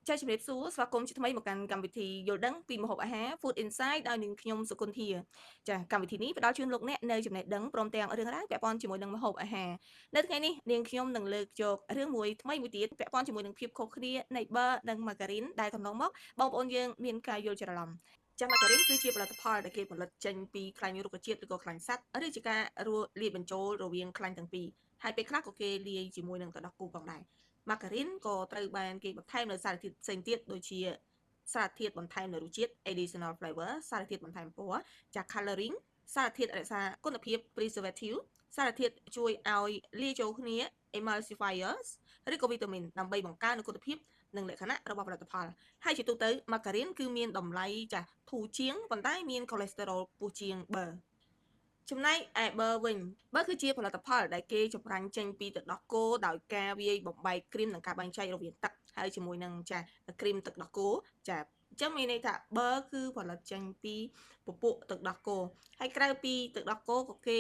ចា៎ជំរាបសួរស្វាគមន៍ជាថ្មីមកកាន់កម្មវិធីយល់ដឹងពីម្ហូបអាហារ Food Insight ដោយនាងខ្ញុំសុគន្ធាចា៎កម្មវិធីនេះផ្ដល់ជូនលោកអ្នកនៅចំណេះដឹងព្រមទាំងរឿងរ៉ាវពាក់ព័ន្ធជាមួយនឹងម្ហូបអាហារនៅថ្ងៃនេះនាងខ្ញុំនឹងលើកយករឿងមួយថ្មីមួយទៀតពាក់ព័ន្ធជាមួយនឹងភាពខុសគ្នានៃប៊ឺនិងម៉ាការីនដែលកន្លងមកបងប្អូនយើងមានការយល់ច្រឡំចា៎ម៉ាការីនគឺជាផលិតផលដែលគេផលិតចេញពីខ្លាញ់រុក្ខជាតិឬក៏ខ្លាញ់សត្វឬជាការលាយបញ្ចូលរវាងខ្លាញ់ទាំងពីរហើយពេលខ្លះក៏គេលាយជាមួយនឹងទឹកដោះគោផងដែរម៉ាការីនក៏ត្រូវបានគេបន្ថែមនៅសារធាតុផ្សេងទៀតដូចជាសារធាតុបន្ថែមនៅរសជាតិ additional flavor សារធាតុបន្ថែមពណ៌ចា coloring សារធាតុរក្សាគុណភាព preservative សារធាតុជួយឲ្យលាយចូលគ្នា emulsifiers ឬក៏វីតាមីនដើម្បីបង្កើននូវគុណភាពនិងលក្ខណៈរបស់ផលិតផលហើយជាទូទៅម៉ាការីនគឺមានតម្លៃចាធូរជាងប៉ុន្តែមានកូលេស្តេរ៉ុលខ្ពស់ជាងប៊ឺចំណែកឯប៊ឺវិញប៊ឺគឺជាផលិតផលដែលគេចម្រាញ់ចេញពីទឹកដោះគោដោយការវាយបំបែកគ្រីមនិងការបែងចែករវាងទឹកហើយជាមួយនឹងចាគ្រីមទឹកដោះគោចាអញ្ចឹងមានន័យថាប៊ឺគឺផលិតចេញពីពពួកទឹកដោះគោហើយក្រៅពីទឹកដោះគោក៏គេ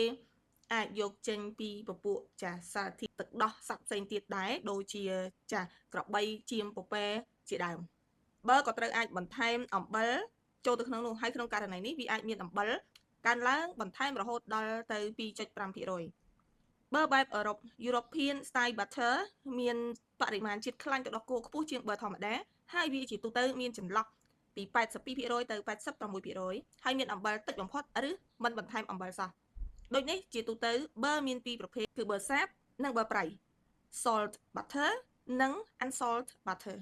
អាចយកចេញពីពពួកចាសារធាតុទឹកដោះសត្វផ្សេងទៀតដែរដូចជាចាក្របីចៀមពពែជាដើមប៊ឺក៏ត្រូវអាចបន្ថែមអំបិលចូលទៅក្នុងនោះហើយក្នុងករណីនេះវាអាចមានអំបិលកើនឡើងបន្ថែមរហូតដល់ទៅ2.5%ប៊ឺបែបអឺរ៉ុប European Style Butter មានបរិមាណជាតិខ្លាញ់ទឹកដោះគោខ្ពស់ជាងប៊ឺធម្មតាហើយវាជាទូទៅមានចន្លោះពី82%ទៅ86%ហើយមានអំបិលតិចបំផុតឬមិនបន្ថែមអំបិលសោះដូចនេះជាទូទៅប៊ឺមានពីរប្រភេទគឺប៊ឺសាបនិងប៊ឺប្រៃ salt butter និង unsalt butter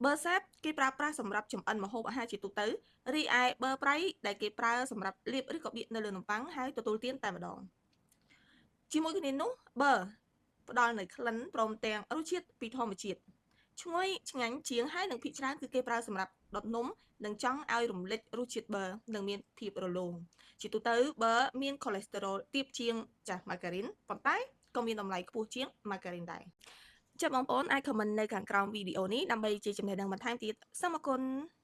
ប៊ឺសាបគេប្រើប្រាស់សម្រាប់ចម្អិនម្ហូបអាហារជាទូទៅរីឯប៊ឺប្រៃដែលគេប្រើសម្រាប់លាបឬក៏បៀកនៅលើនំប៉័ងហើយទទួលទានតែម្ដងជាមួយគ្នានោះប៊ឺផ្ដល់នូវក្លិនព្រមទាំងរសជាតិពីធម្មជាតិឈ្ងុយឆ្ងាញ់ជាងហើយនឹងភាគច្រើនគឺគេប្រើសម្រាប់ដុតនំនិងចង់ឲ្យរំលេចរសជាតិប៊ឺនិងមានភាពរលោងជាទូទៅប៊ឺមានកូលេស្តេរ៉ុលទាបជាងចាស់ម៉ាការីនប៉ុន្តែក៏មានតម្លៃខ្ពស់ជាងម៉ាការីនដែរចា៎បងប្អូនអាច comment នៅខាងក្រោមវីដេអូនេះដើម្បីជាចំណេះដឹងបន្ថែមទៀតសូមអរគុណ។